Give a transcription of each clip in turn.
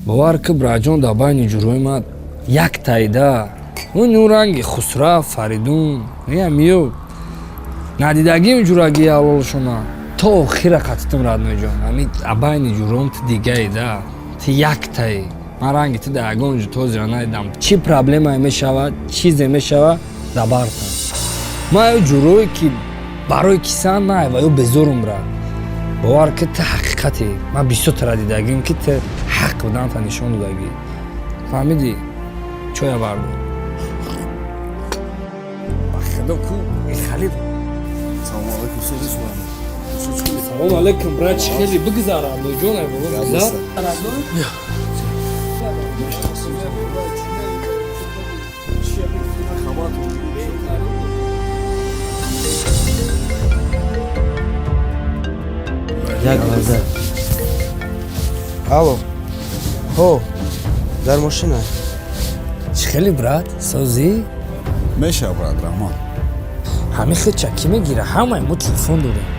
Бовар ки, браҷон, дар байни ҷурҳои ман як тайда ну ранги Хусрав, Фаридун миё надидагим ҷурагии ҳалолшона то охира қатитим. Роднойҷон, ами абайни ҷурҳом ту дигаида, ту яктаи. Ман ранги ту дар ягон ҷо тозира надидам. Чӣ проблемае мешавад, чизе мешавад, дар бартам. Ман ё ҷурҳое ки барои кисан най ва ё безорум, брат. Бовар ки, ту ҳақиқате. Ман бисёр тара дидагим, ки ту ҳақ буданта нишон додагӣ. Фаҳмидӣ? Чоя бардор. Ба худо ку халид. Салому алайкум, Салом алейкум, брат. Чӣ хеле бигзар, ҷон, ай бобо, бигзар. Як лаҳза. Алло, ҳо, дар мошина. Чӣ хеле, брат, созӣ? Меша, брат, раҳмат. Ҳамин хеча кӣ мегира? Ҳамаи мо телефон дорем.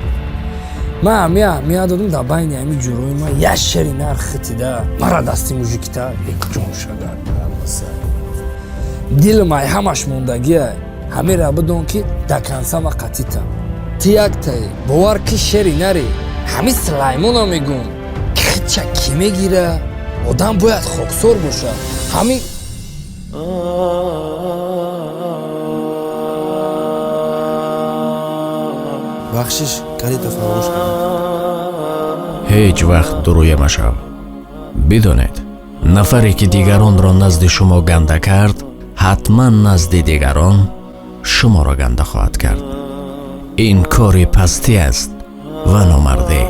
Ман ҳами аҳамият додам, дар байни ҳами ҷурои ман як шери нар хитида мара дасти мужикита якҷон шада. Дилам ай ҳамаш мондагиай. Ҳамера бидон, ки дар кансама қатитам. Ту яктаи, бовар ки, шери нари. Ҳами Сулаймона мегӯм, хича кӣ мегира? Одам бояд хоксор бошад. Ҳами Бахшиш, калита фаромӯш кардам. Ҳеҷ вақт дурӯя машав. Бидонед, нафаре ки дигаронро назди шумо ганда кард, ҳатман назди дигарон шуморо ганда хоҳад кард. Ин кори пастӣ аст ва номардӣ.